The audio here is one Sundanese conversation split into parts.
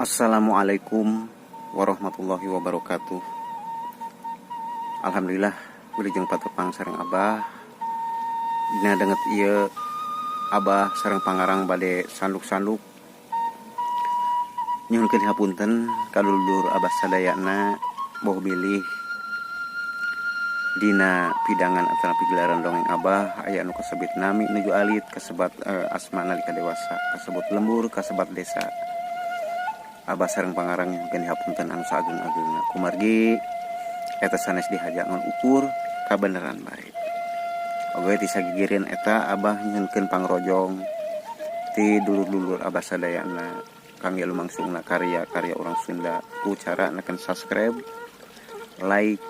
Assalamualaikum warahmatullahi wabarakatuh. Alhamdulillah wilujeng patepang sareng Abah. Dina danget ieu Abah sareng pangarang bade sanduk-sanduk. Nyuhunkeun hapunten ka dulur Abah sadayana boh bilih dina pidangan atanapi gelaran dongeng Abah aya anu kasebut nami nuju alit kasebat asma nalika dewasa kasebut lembur kasebat desa. Abah sareng pangarang nyuhunkeun hapunten anu saageng-agengna kumargi eta sanes dihaja ngan ukur kabeneran bae. Oge ti sagigireun eta Abah nyuhunkeun pangrojong ti dulur-dulur Abah sadayana kangge lumangsungna karya-karya urang Sunda ku cara neken subscribe, like,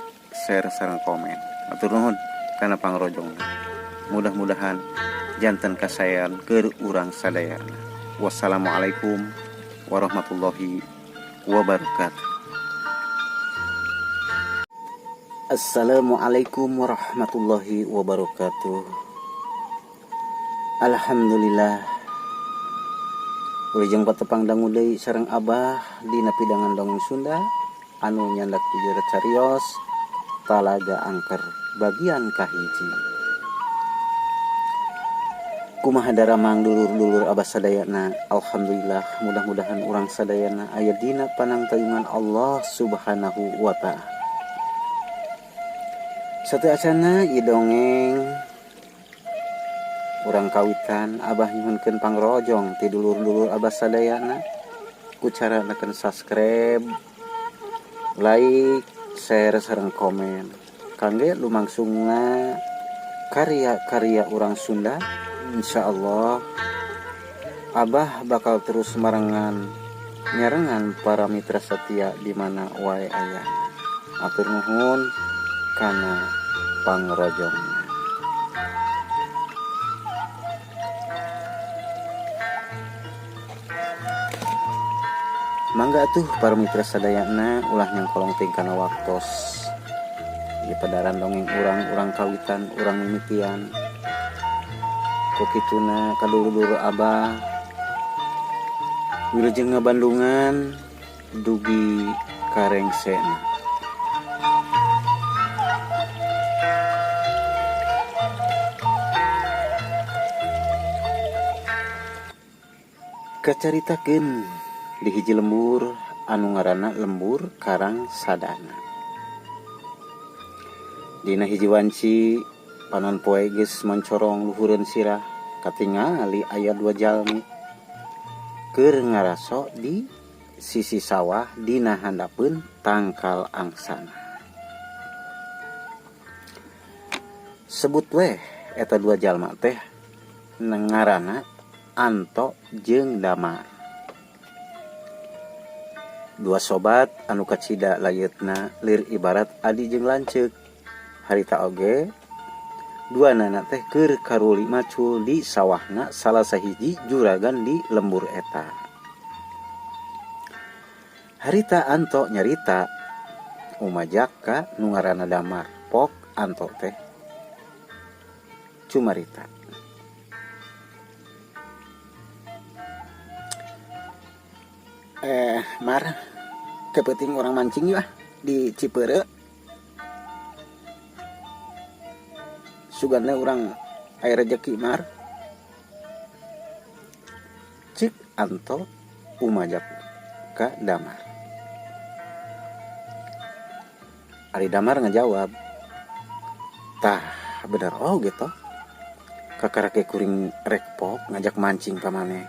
share sareng komen. Hatur nuhun kana pangrojongna. Mudah-mudahan janten kasaean keur urang sadayana. Wassalamualaikum warahmatullahi wabarakatuh. Assalamualaikum warahmatullahi wabarakatuh. Alhamdulillah. Wilujeng patepang dangu deui sareng Abah dina pidangan dongeng Sunda anu nyandak jujur carios Talaga Angker bagian kahiji. Kumaha daramang dulur-dulur Abah sadayana. Alhamdulillah, mudah-mudahan urang sadayana aya dina panangtayungan Allah Subhanahu wa ta'ala. Sateuacanna ieu dongeng urang kawitan Abah nyuhunkeun pangrojong ti dulur-dulur Abah sadayana ku cara neken subscribe, like, share sareng komen kangge lumangsungna karya-karya urang Sunda. Insyaallah Abah bakal terus marengan nyarengan para mitra setia di mana wae aya. Atur nuhun kana pangrojongna. Mangga atuh para mitra sadayana ulah nyangkolong teuing kana waktos. Di padaran dongeng urang-urang kawitan urang mimitian. Ku kituna kadulur-dulur Abah wilujeng ngabandungan dugi karengsena. Kacaritakeun di hiji lembur anu ngaranna lembur Karang Sadana. Dina hiji wanci panon poe geus mancorong luhureun sirah katingali aya dua jalmi keur ngaraso di sisi sawah dina handapeun tangkal angsana. Sebut weh eta dua jalma teh ngaranna Anto jeung Damar. Dua sobat anu kacida layeutna lir ibarat adi jeung lanceuk. Harita oge dua nana teh keur karuli macul di sawahna salah sahiji juragan di lembur eta. Harita Anto nyarita umajak ka nu ngaranna Damar. Pok Anto teh cumarita. Mar, kepenting orang mancing yuk ah di Cipeureuh. Sugana orang air rejeki mar. Cik Anto umajak ka Damar. Ari Damar ngejawab, tah bener oh gitu. Kakarake kuring rekpok ngajak mancing ka maneh.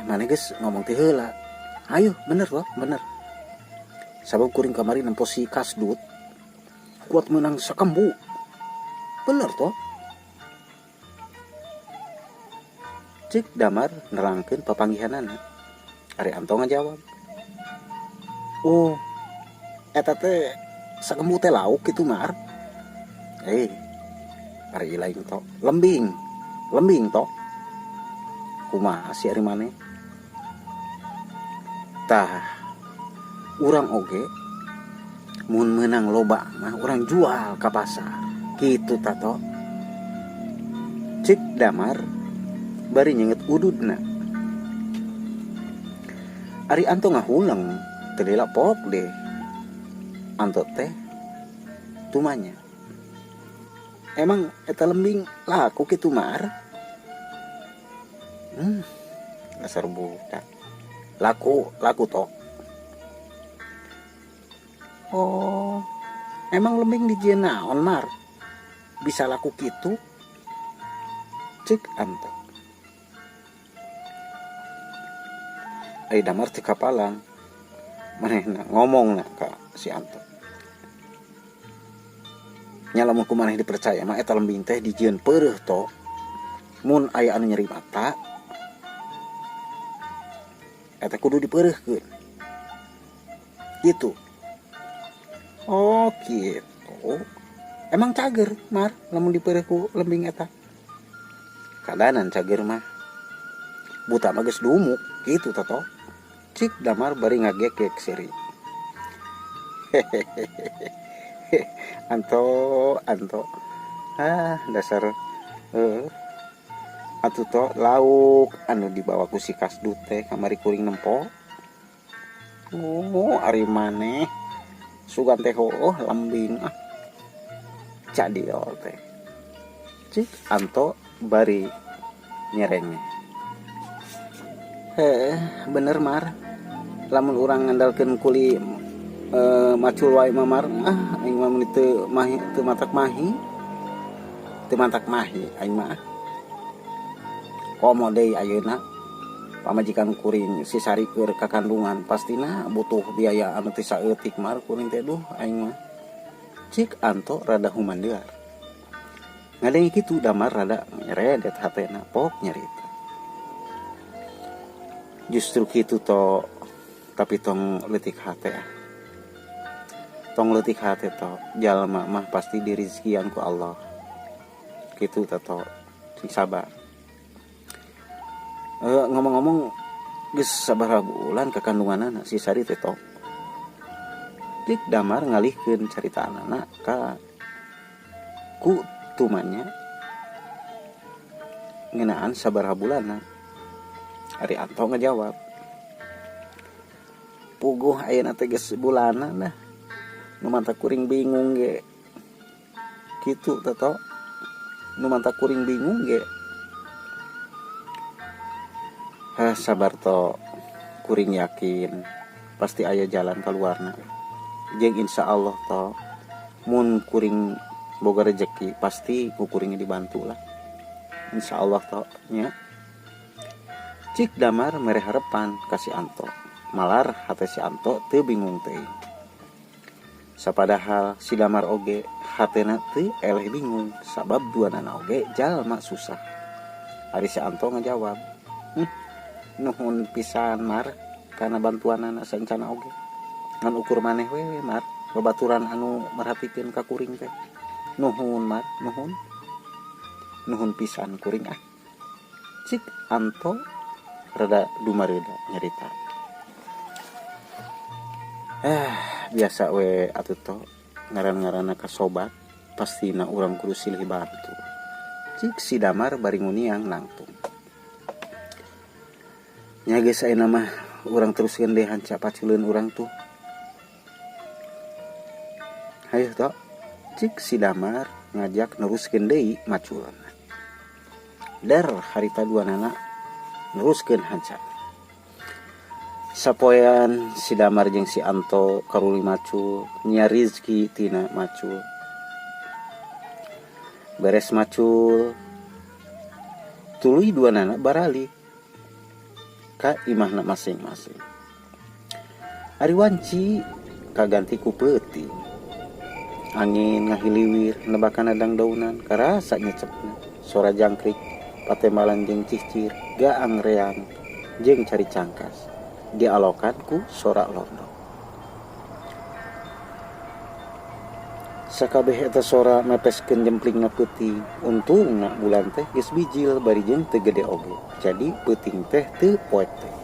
Maneh geus ngomong ti heula. Ayo bener loh, bener. Sabab kuring kamari nempo si Kasdut kuat menang sakembu. Bener toh? Cik Damar nerangkeun papanggihanana. Ari Anto ngajawab, oh, eta teh sakembu teh lauk kitu Mar. Ari lain toh, lembing. Lembing toh. Kumaha si ari maneh? Tah, urang oge mun meunang loba mah urang jual ka pasar. Kitu ta toh. Cik Damar bari nyenget ududna. Ari Anto ngahuleng teu lila pok deh. Anto teh tumanya. Emang eta lembing laku kitu Mar? Dasar budak. Laku, laku tok. Oh, emang lembing dijieun naon Mar? Bisa laku kitu? Cek Anto. Ari Damar teu kapalang. Manehna ngomongna ka si Anto. Nya lamun ku maneh dipercaya mah eta lembing teh dijieun peureuh to. Mun aya anu nyeri mata eta kudu dipeureuhkeun. Gitu. Oh gitu. Emang cager Mar lamun dipeureuh ku lembing eta? Kadanan cager mah. Buta mah geus dumuk kitu toto. Cik Damar bari ngagekek seuri. Hehehe. Anto, Anto. Ah, dasar atuh to lauk anu dibawa ku si Kasdut teh kamari kuring nempo. Oh, ari maneh sugan teh heueuh lembing ah. Cadil teh. Cik Anto bari nyerenge. Heh, bener Mar. Lamun urang ngandalkeun kuli macul wae mah Mar, ah aing mah mun teu mahi teu matak mahi. Teu matak mahi aing mah. Komo deui ayeuna pamajikan kuring si Sari keur kakandungan pastina butuh biaya anu teu saeutik Mar kuring teh duh aing mah. Cik Anto rada humandear. Ngadenge kitu Damar rada nyeredet hatena pok nyarita. Justru kitu to tapi tong leutik hate ah. Tong leutik hate to jalma mah pasti dirizkian ku Allah. Kitu to sing sabar. Ngomong-ngomong geus sabaraha bulan kakandunganana si Sari teh to. Cik Damar ngalihkeun caritaanana ka ku tumanya ngeunaan sabaraha bulanna. Ari Anto ngajawab, puguh ayeuna teh geus bulanan dah. Nu mantak kuring bingung ge. Kitu teh to. Nu mantak kuring bingung ge. Hah, sabar to. Kuring yakin pasti aya jalan kaluarna. Jeung insyaallah to mun kuring boga rejeki pasti ku kuringnya dibantu lah. Insyaallah to nya. Cik Damar mere harepan ka si Anto. Malar hate si Anto teu bingung teuing. Sapadahal si Damar oge hatena teu eleh bingung sabab duanana oge jalma susah. Ari si Anto ngajawab, nuhun pisan Mar kana bantuanana saencana oge. Ngan ukur maneh we Mar babaturan anu merhatikeun ka kuring teh. Nuhun Mar, nuhun. Nuhun pisan kuring ah. Cik Anto rada dumareuda nyarita. Biasa we atuh to ngaran-ngaranna ka sobat pastina urang kudu silih bantu. Cik si Damar bari nguniang nangtung. Nya geus ayeuna mah urang teruskeun deui hanca paculeun urang tuh. Hayu to. Cik si Damar ngajak neruskeun deui maculna. Der harita duanana neruskeun hanca. Sapoean si Damar jeung si Anto karuli macul nya rizki tina macul. Beres macul tuluy duanana baralik ka imahna masing-masing. Ari wanci kaganti ku peuting. Angin ngahiliwir nebakan dangdaunan karasa nyecepna. Sora jangkrik patembalan jeung cicir gaang reang jeung cari cangkas dialokan ku sora londo. Sakabeh eta sora mepeskeun jemplingna peuting. Untungna bulan teh geus bijil bari jeung teu gede oge. Jadi peuting teh teu poek teh.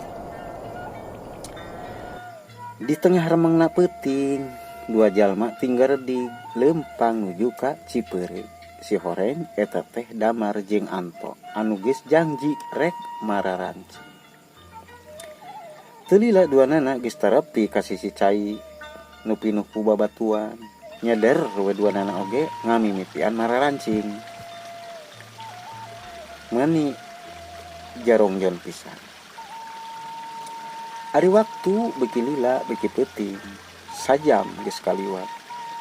Di tengah remengna peuting, dua jalma tinggal di lempang nuju ka Cipeureuy. Si horeng eta teh Damar jeung Anto anu geus janji rek mararanci. Teu lila duanana geus tarepi ka sisi cai nu pinuh ku babatuan. Nyeder we duanana oge ngamimitian mararancing. Meuni jarongjon pisan. Ari waktu beuki lila beuki peuting, sajam geus kaliwat.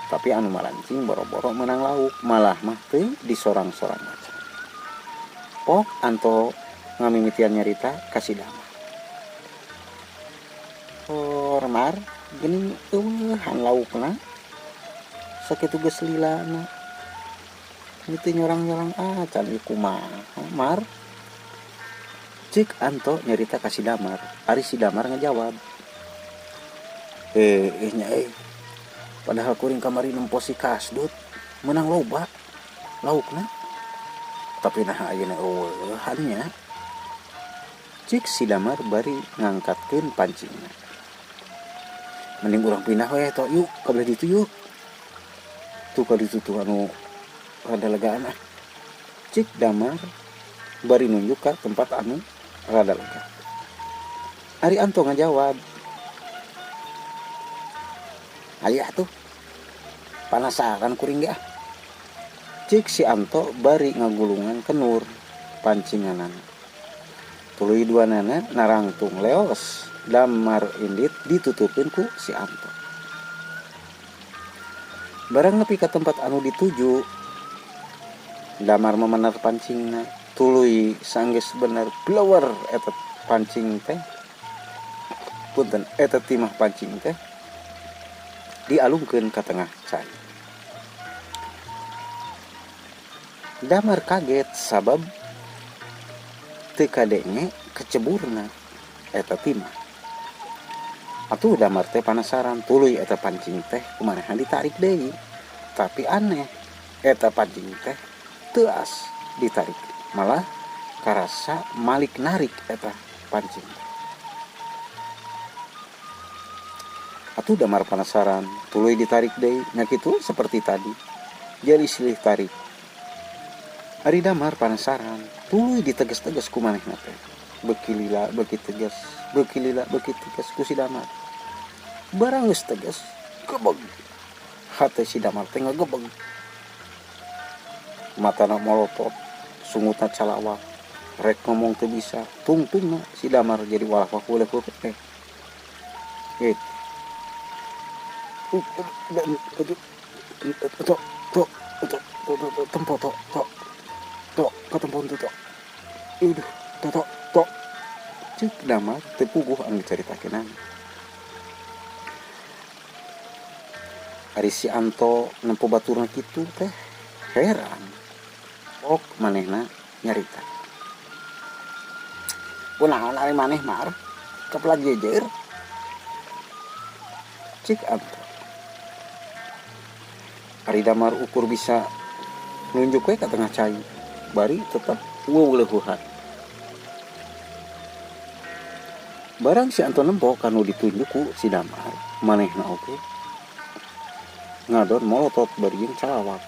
Tapi anu marancing boro-boro meunang lauk, malah mah teu disorang-sorang macan. Pok Anto ngamimitian nyarita ka si Damar. Oh, Mar, geuning eueuhan laukna. Sakitu geus lilana. Ieu teh nyorang-nyorang acan ieu kumaha, Mar? Cik Anto nyarita ka si Damar. Ari si Damar ngajawab. Nya euy. Padahal kuring kamari nempo si Kasdut meunang loba laukna. Tapi naha ayeuna eueuhan nya. Cik si Damar bari ngangkatkeun pancingna. Mending urang pindah we tok yuk ka belah ditu yuk. Tuh ka ditu tuh anu rada legaan ah. Cik Damar bari nunjuk ka tempat anu rada lega. Ari Anto ngajawab. Ayo atuh. Panasaran kuring ge ah. Cik si Anto bari ngagulungan kenur pancinganana. Tuluy duanana narangtung leos. Damar indit ditutupin ku si Anto. Barang nepi ka tempat anu dituju, Damar memener pancingna. Tuluy sanggeus bener blower eta pancing teh. Punten eta timah pancing teh dialungkeun ka tengah cai. Damar kaget sabab teu kadenge keceburna eta timah. Atuh Damar teh panasaran, tuluy eta pancing teh kumaha ditarik deui. Tapi aneh, eta pancing teh teuas ditarik, malah karasa malik narik eta pancing. Atuh Damar panasaran, tuluy ditarik deui, nya kitu seperti tadi. Jadi silih tarik. Ari Damar panasaran, tuluy diteges-teges ku manehna teh. Beuki lila, beuki tegas, beuki lila, beuki tegas ku si Damar. Barang geus tegas, gebeg. Hate si Damar teh ngagebeg. Matana molotot, sungutna calawak, rek ngomong teu bisa, tungtungna si Damar jadi walak-walak teh. Tempo to to to ketempo to to. Uduh, to to to. Cik Damar teu puguh anu dicaritakeunana. Ari si Anto nempo baturna kitu teh heran. Ok manehna nyarita. Kunaon ari maneh Mar? Kepelag jejer. Cik Anto. Ari Damar ukur bisa nunjuk we ka tengah cai. Bari tetep weuweuh. Barang si Anto nempo kanu ditunjuk ku si Damar, manehna oge ngadon molotot bari jeung calawak.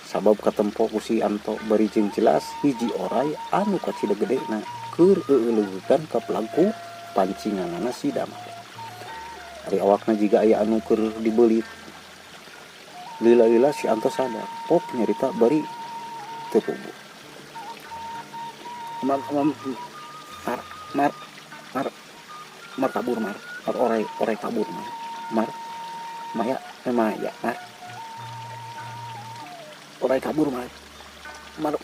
Sabab katempo ku si Anto bari jeung jelas hiji orai anu kacida gedena keur eueuleugan ka pelaku pancinganana si Damar. Ari awakna jiga aya anu keur dibeulit. Lila-lila si Anto sadar, pok nyarita bari teu puguh. Mar mar mar mar mar kabur mar, mar orai orai kabur mar, mar maya maya mar, orai kabur mar, mar.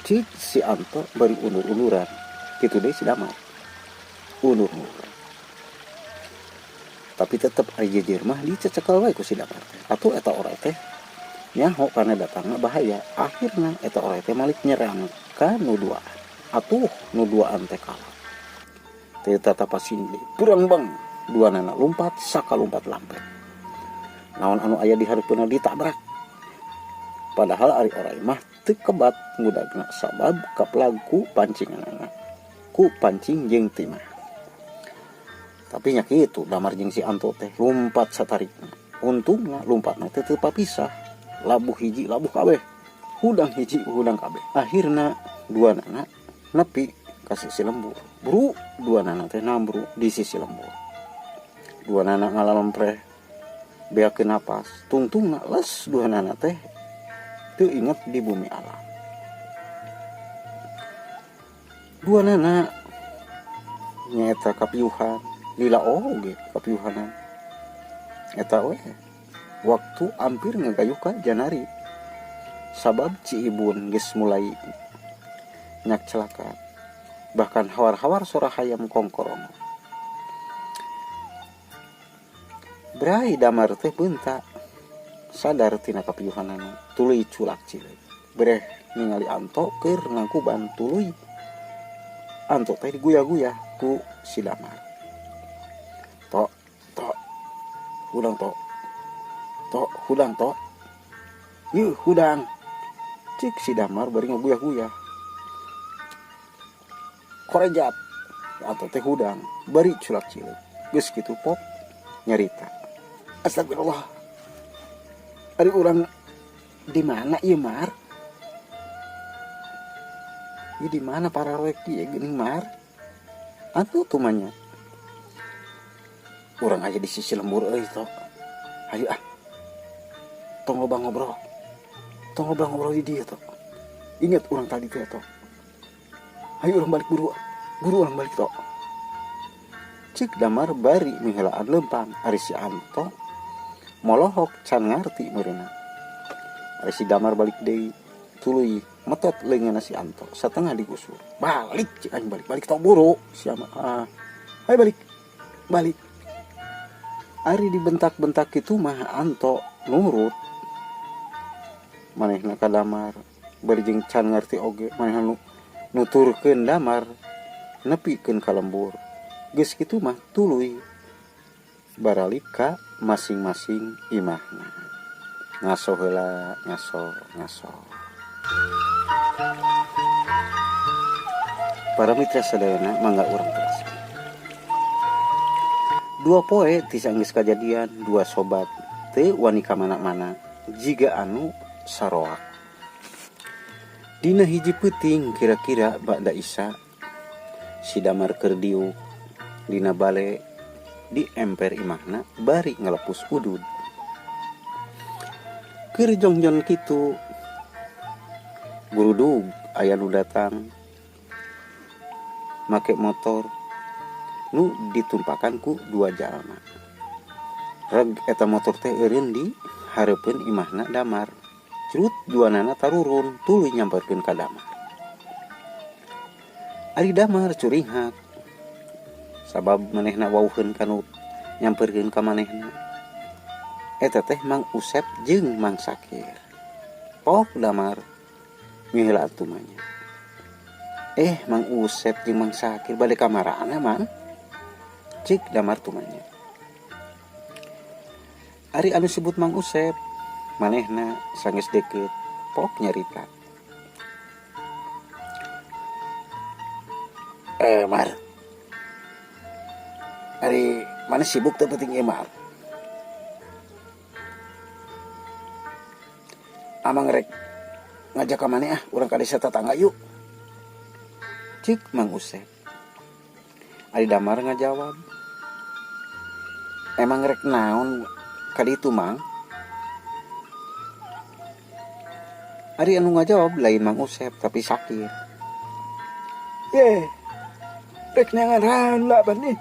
Cik si Anto bari undur-unduran, kitu deui si Damar undur-unduran. Tapi tetep ari jejer mah dicecekel we ku si Damar teh. Atuh eta orai teh nyaho karena datangna bahaya. Akhirna eta orai teh malik nyerang ka nu duaan. Atuh nu duaan teh kalah. Teu tatapa sindi, purang bang. Duanana lumpat sakalumpat lampet. Naon anu aya di hareupeunna ditabrak. Padahal ari orai mah teu kebat ngudagna sabab kapelag ku pancinganana. Ku pancing jeung timah. Tapi nya kitu Damar jeung si Anto teh lumpat satarikna. Untungna lumpatna teh teu papisah. Labuh hiji labuh kabeh. Hudang hiji hudang kabeh. Akhirna duanana nepi ka sisi lembur. Buru duanana teh nambru di sisi lembur. Duanana ngalalompreh beakeun napas, tungtungna les duanana teh teu inget di bumi alam. Duanana nyaeta kapiuhan, lila oge kapiuhanan. Eta we waktu hampir ngagayuh ka janari. Sabab Ci Ibun geus mulai nyak celaka. Bahkan hawar-hawar sora hayam kongkorong. Brai Damar teh beunta sadar tina kapiuhanana, tuluy culak cileuk. Breh ningali Anto keur ngangkuban tuluy Anto teh diguya-guyah ku si Damar. Tok, tok, hudang tok, tok, hudang tok, yeuh hudang. Cik si Damar bari ngaguyah-guyah. Korejat, Anto teh hudang, bari culak cileuk. Geus kitu pok nyarita. Astagfirullah. Ari urang di mana ieu Mar? Ieu di mana para rek ieu geuning Mar? Atuh tumanya. Urang aja di sisi lembur euy tok. Hayu ah. Tong loba ngobrol. Tong loba ngobrol di dieu tok. Ingat urang tadi teh tok. Hayu urang balik buru. Buru urang balik tok. Cik Damar bari miheulaan leumpang ari si Anto molohok can ngarti meureunna. Ari si Damar balik deui tuluy metot leungeunna si Anto satengah digusur. Balik cik aing balik, balik tok buru si ama. Ah. Hayu balik. Balik. Ari dibentak-bentak kitu mah Anto nurut. Manehna ka Damar bari jeung can ngarti oge manehna nuturkeun Damar nepikeun ka lembur. Geus kitu mah tuluy baralik ka masing-masing imahna. Ngaso heula, ngaso, ngaso. Para mitra sadayana mangga urang terus. Dua poe ti sanggeus kajadian dua sobat teu wani ka mana-mana jiga anu saroak. Dina hiji peuting kira-kira ba'da Isya si Damar keur diuk dina bale di emper imahna bari ngalepus udud. Keur jongjon kitu gurudug aya nu datang make motor nu ditumpakan ku dua jalma. Reg eta motor teh eureun di hareupeun imahna Damar. Curut duanana tarurun tuluy nyamperkeun ka Damar. Ari Damar curinghak sabab manehna wauheun kanu nyamperkeun ka manehna. Eta teh Mang Usep jeung Mang Sakir. Pok Damar miheula atuh mah nya. Mang Usep jeung Mang Sakir bade ka marana Mang? Cik Damar tumanya. Ari anu sebut Mang Usep manehna sanggeus deukeut pok nyarita. Mar. Ari mana sibuk teu penting ieu Mar? Amang rek ngajak ka maneh ah, urang ka desa tetangga yuk. Cik Mang Usep. Ari Damar ngajawab. Emang rek naon ka ditu Mang? Ari anu ngajawab lain Mang Usep tapi Sakir. Ye, rek neangan heula ban nih.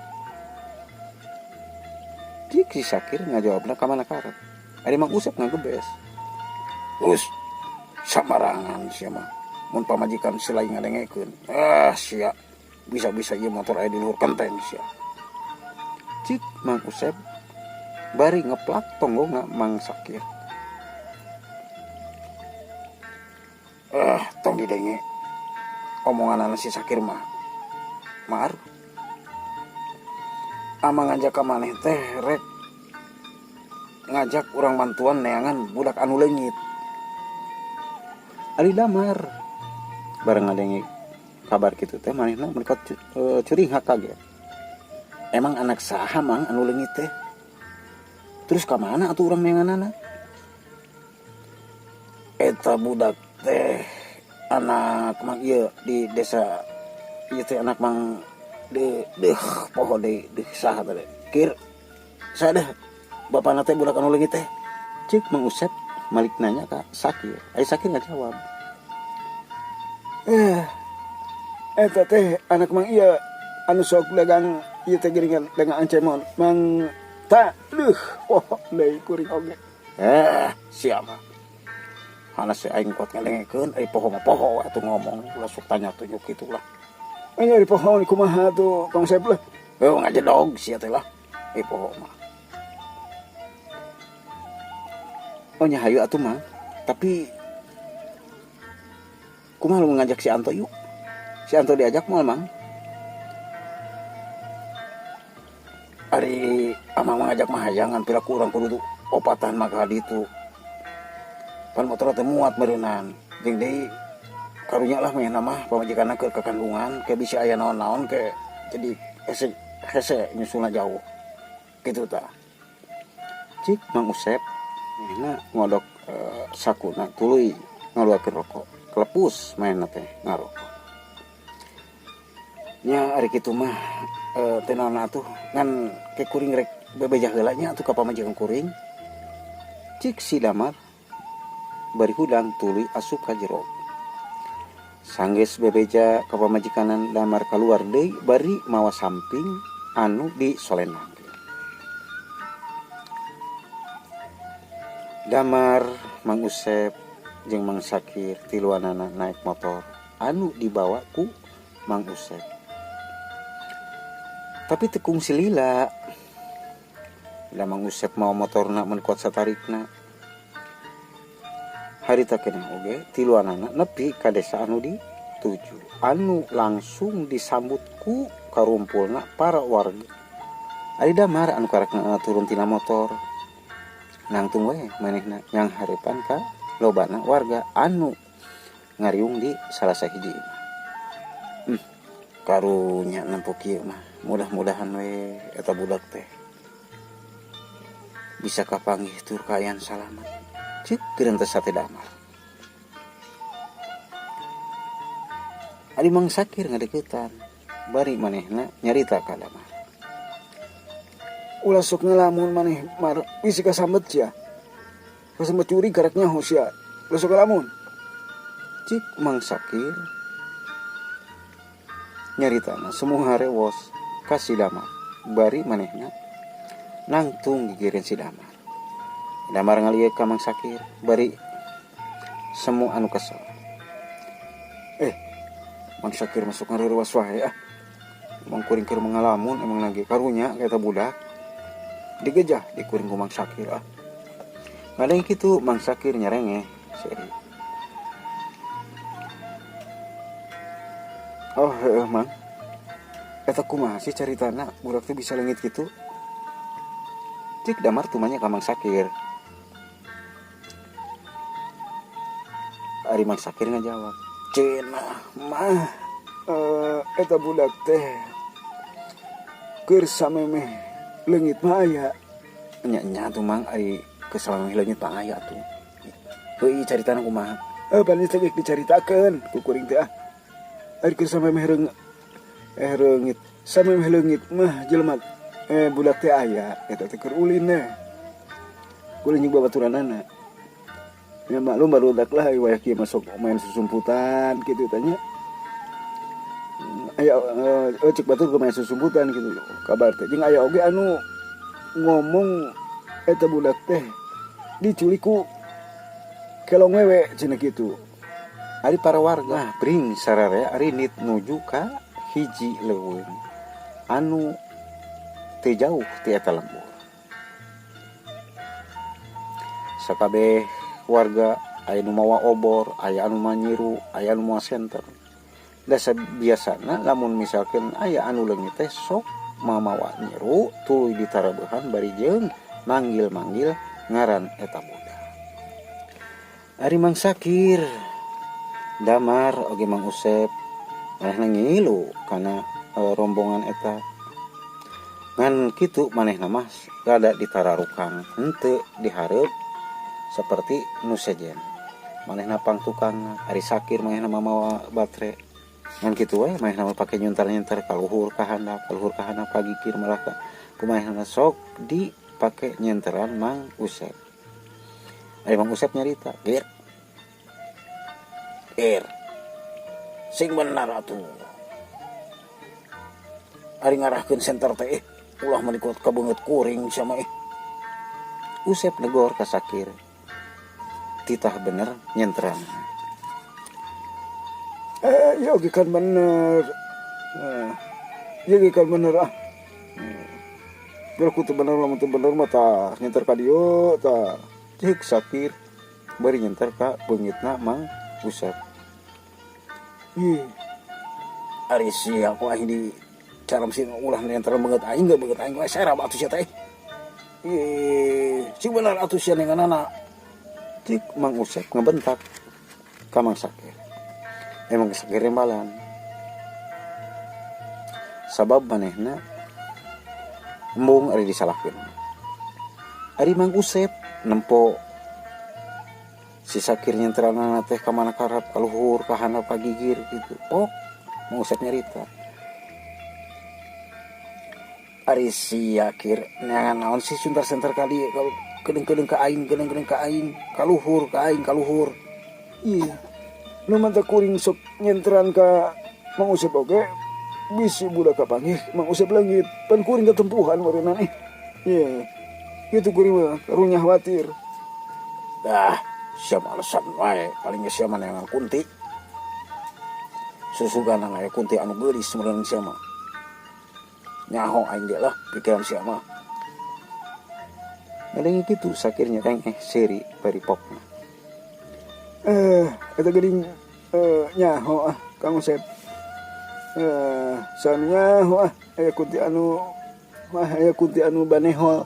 Cik si Sakir ngajawabna ka mana karep. Ari Mang Usep ngagebes. Terus samarangan sia mah. Mun pamajikan silai ngadengekeun. Ah sia bisa-bisa ieu motor aya di luhur kenteng sia. Cik Mang Usep bari ngeplak tonggongna Mang Sakir. Ah tong didenge omonganana si Sakir mah. Mar. Amang ngajak ka maneh teh rek ngajak urang bantuan neangan budak anu leungit. Ari Damar bareng ngadenge kabar kitu teh manehna mereka curinghak kaget. Emang anak saha Mang anu leungit teh? Terus ka mana atuh urang neanganana? Eta budak teh anak mang ieu di desa Ieu teh anak Mang de deuh poho deui deuh saha teh. Kir sadeh bapana teh budak anu leungit teh. Cik Mang Usep malik nanya ka Sakir. Ari Sakir ngajawab. Eta teh anak Mang ieu anu sok dagang ieu teh geuningan dagang ancemon. Mang ta deuh poho deui kuring oge. Sia mah. Hanas aing kuat ngadengekeun ari poho mah poho atuh ngomong ulah sok tanya tunjuk kitu lah. Anya ari poho ni kumaha tuh Kang Usep lah. Heuh ngajedog sia teh lah. Ari poho mah. Oh nya hayu atuh mah. Tapi kumaha lu ngajak si Anto yuk? Si Anto diajak moal Mang? Ari amang mah ngajak mah hayangan piraku urang kudu opatan mah ka ditu. Pan motor teh muat meureunnan. Jeung deui karunya lah manehna mah pamajikanna keur kakandungan ke bisi aya naon-naon ke jadi hese hese nyusulna jauh. Kitu tah. Cik Mang Usep manehna ngodok sakuna tuluy ngaluarkeun rokok. Kelepus manehna teh ngarokok. Nya ari kitu mah teh naon atuh ngan ke kuring rek bebeja heula nya atuh ka pamajikan kuring. Cik si Damar bari hudang tuluy asup ka jero. Sanggeus bebeja ka pamajikanan Damar kaluar deui bari mawa samping anu disolenang. Damar, Mang Usep jeung Mang Sakir tiluanana naik motor anu dibawa ku Mang Usep. Tapi teu kungsi lila. Da Mang Usep mawa motorna mun kuat satarikna. Harita keneh oge tiluanana nepi ka desa anu dituju anu langsung disambut ku karumpulna para warga. Ari Damar anu karak turun tina motor nangtung we manehna yang hareupan ka lobana warga anu ngariung di salah sahiji imah. Karunya nempo kieu mah mudah-mudahan we eta budak teh bisa kapanggih tur kaayaan salamat. Cik geureunteu sate Damar. Ari Mang Sakir ngadeukeutan bari manehna nyarita ka Damar. Ulah sok ngelamun maneh mar bisi kasambet sia. Kasambet curi karek nyaho sia. Ulah sok ngelamun. Cik Mang Sakir nyaritana semua harewos ka si Damar bari manehna nangtung gigireun si Damar. Damar ngalieu ka Mang Sakir bari semu anu kesel. Mang Sakir masuk ngareurewas wae ah. Emang kuring keur mengalamun emang lagi karunya ka eta budak. Digejah di kuring ku Mang Sakir ah. Ngadeng kitu Mang Sakir nyerengeh seuri. Oh heueuh Mang. Eta kumaha sih caritana budak teh bisa leungit kitu? Cik Damar tumanya ka Mang Sakir. Ari Mang Sakir ngajawab, Cenah mah eta budak teh keur samemeh leungit mah aya. Nya-nya tuh Mang ari keur samemeh leungit mah aya tuh. Heuih caritana kumaha? Pan teh geus dicaritakeun ku kuring teh ah. Ari keur samemeh reungit, samemeh leungit mah jelema budak teh aya eta teh keur ulin teh. Kuring jeung babaturanana. Ya maklum barudak lah wayah kieu masuk main susumputan kitu tanya. Aya cek batur ke main susumputan kitu kabar teh. Jeung aya oge anu ngomong eta budak teh diculik ku kelong wewe cenah kitu. Ari para warga bring sararea rinit nuju ka hiji leuweung anu teu jauh ti eta lembur. Sakabeh warga aya nu mawa obor, aya anu manyiru, aya anu mawa senter. Dasa biasana lamun misalkeun aya anu leungit teh sok mamawa nyiru tuluy ditarabehan bari jeung manggil-manggil ngaran eta budak. Ari Mang Sakir Damar oge Mang Usep manehna ngilu kana rombongan eta. Ngan kitu manehna mah rada ditararukang henteu dihareup seperti nu sejen. Manehna pangtukangna, ari Sakir manehna mamawa batre. Ngan kitu we manehna mah pake nyuntar-nyuntar ka luhur ka handap, ka luhur ka handap ka gigir malah ka kumanehna sok dipake nyenteran Mang Usep. Ari Mang Usep nyarita, "Gir. Gir. Sing bener atuh. Ari ngarahkeun senter teh ulah menikot ka beungeut kuring sia mah. Usep negor ka Sakir. Titah bener nyenteran. Ya oge kan bener. Ya oge kan bener ah. Biar ku teu bener lamun teu bener mah tah nyenter ka dieu tah. Ceuk Sakir bari nyenter ka beungitna Mang Usep. Ih. Ari sia ku aing di caram sih ulah nyenter beungeut aing ge beungeut aing we serab atuh sia teh. Ih, sing bener atuh sia nenganana. Cik Mang Usep ngebentak ka Mang Sakir. Emang Sakir rembalan. Sabab manehna embung ari disalahkeun. Ari Mang Usep nempo si Sakir nyenteranana teh ka mana karep ka luhur ka handap ka gigir gitu. Pok Mang Usep nyarita. Ari si Sakir neangan naon sih suntar-sentar kali kalau kedeung-kedeung ka aing, kedeung-kedeung ka aing, ka luhur ka aing, ka luhur. Iya. Nu mantap kuring sok nyenteran ka Mang Usep oge bisi budak kapanggih Mang Usep leungit pan kuring ketempuhan meureunna nih. Iya. Kitu kuring mah karunya khawatir. Dah, siapa alasan wae paling geus sia mah neangan kunti. Susugan aya kunti anu geulis meureun sia mah. Nyaho aing ge lah pikiran sia mah. Ngadenge kitu Sakir nyereng seuri bari pokna. Eta geuning nyaho ah Kang Usep. Sanu nyaho ah aya kunti anu mah aya kunti anu banehol.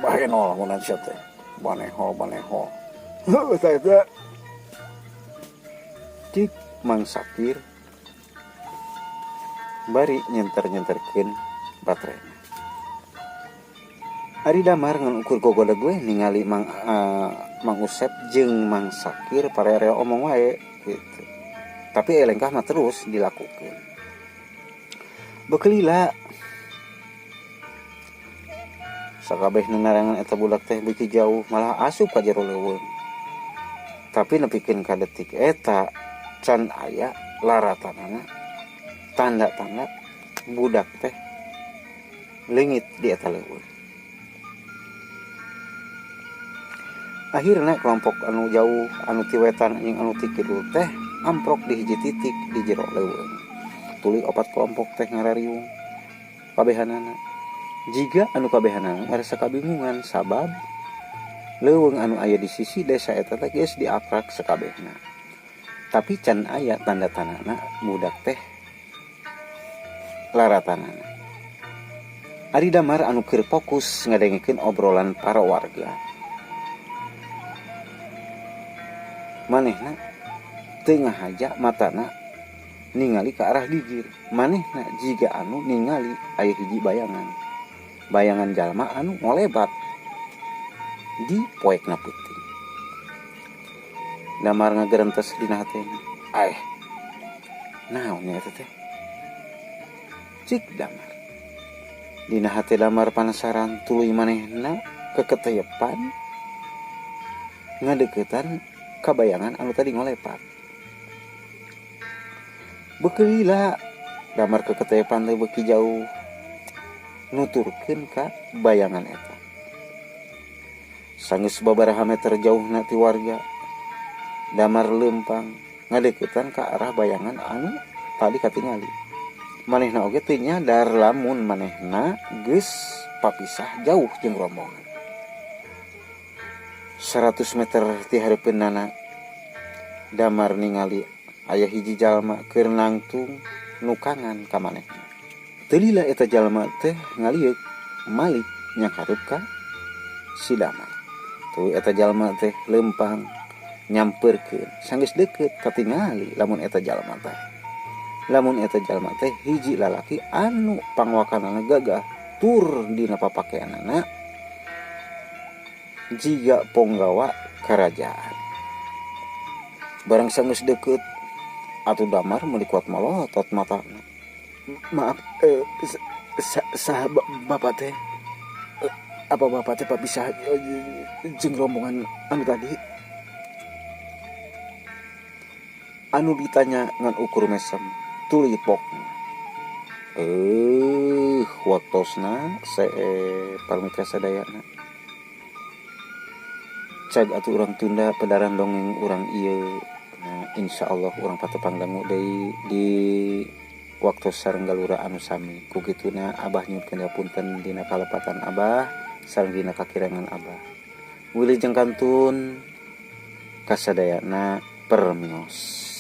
Bahenol mun sia teh. Banehol banehol. Heuh tah eta. Cik Mang Sakir bari nyenter-nyenterkeun baterena. Ari Damar ngan ukur gogodeg we ningali Mang Usep jeung Mang Sakir parere omong wae gitu. Tapi elengkah mah terus dilakukeun. Bekelila sakabeh nu narangan eta budak teh beuki jauh malah asup ka jero leuweung. Tapi nepikeun ka detik eta can aya laratanana tanda-tanda budak teh leungit di eta leuweung. Akhirna kelompok anu jauh anu ti wetan jeung anu ti kidul teh amprok di hiji titik di jero leuweung. Tuluy opat kelompok teh ngarariung kabehanana. Jiga anu kabehanana ngarasa kabingungan sabab leuweung anu aya di sisi desa eta teh geus diaprak sakabehna. Tapi can aya tanda-tandana budak teh laratanana. Ari Damar anu keur fokus ngadengekeun obrolan para warga. Manehna teu ngahaja matana ningali ka arah gigir. Manehna jiga anu ningali aya hiji bayangan. Bayangan jalma anu ngolebat di poekna peuting. Damar ngagerentes dina hatena. Aeh. Naon nya eta teh? Cik Damar. Dina hate Damar panasaran tuluy manehna keketeyepan ngadeukeutan kabayangan anu tadi ngolepat. Bekelila Damar keketeyepan teh beuki jauh nuturkeun ka bayangan eta. Sanggeus sababaraha meter jauhna ti warga, Damar leumpang ngadeukeutan ka arah bayangan anu tadi katingali. Manehna oge teu nyadar lamun manehna geus papisah jauh jeung rombongan. 100 meter ti hareupeunana Damar ningali aya hiji jalma keur nangtung nukangan ka manehna. Teu lila eta jalma teh ngalieuk malik nyanghareup ka si Damar. Tuluy eta jalma teh leumpang nyamperkeun sanggeus deukeut katingali lamun eta jalma teh. Lamun eta jalma teh hiji lalaki anu pangwakanana gagah tur dina papakeanana jiga ponggawa karajaan. Barang sanggeus deukeut atuh Damar meuli kuat malotot matana. Maaf, saha bapak teh? Apa bapak teh papisah jeung rombongan anu tadi? Anu ditanya ngan ukur mesem tuluy pokna. Waktosna see parmitra sadayana. Cag atuh urang tunda pedaran dongeng urang ieu. Nah, insyaallah urang patepang dangu deui di waktu sareng galura anu sami. Ku kituna Abah nyuhunkeun punten dina kalepatan Abah sareng dina kakirangan Abah. Wilujeng kantun kasadayana permios.